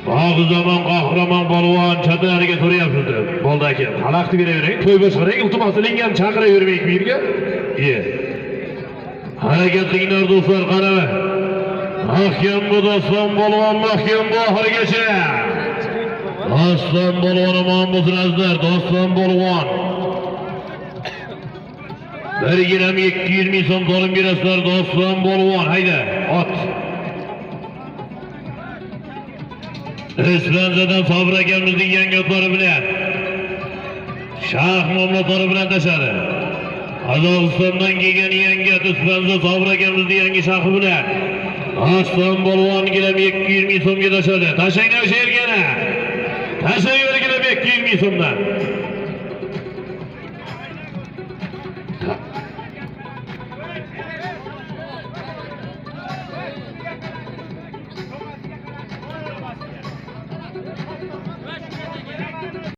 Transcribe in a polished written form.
Bog'zamon qahramon polvon chatinariga so'rayapsiz. Bo'ldi aka, xalaqit beravering. To'y boshqaring, iltimos qilingan chaqiravermaylik bu yerga. Ye. Harakat qilinglar do'stlar, qarama. Mahkam bu Doston polvon, mahkam bu oxirigacha. Doston polvon omon bo'lsin azizlar, Doston polvon. Bir giram 200 ming so'm to'lim berasizlar Doston polvon. Hayda, ot. Islanzadan Sabir akamizning yangi otlari bilan Shah mamlatlari bilan tashadi. Qozog'istondan kelgan yangi ot Islanza Sabir akamizning yangi shahi bilan Doston polvon gilam 200 ming so'mga tashadi. Tashanglar o'sha yerga. Tashanglar gilam 200 ming so'mdan.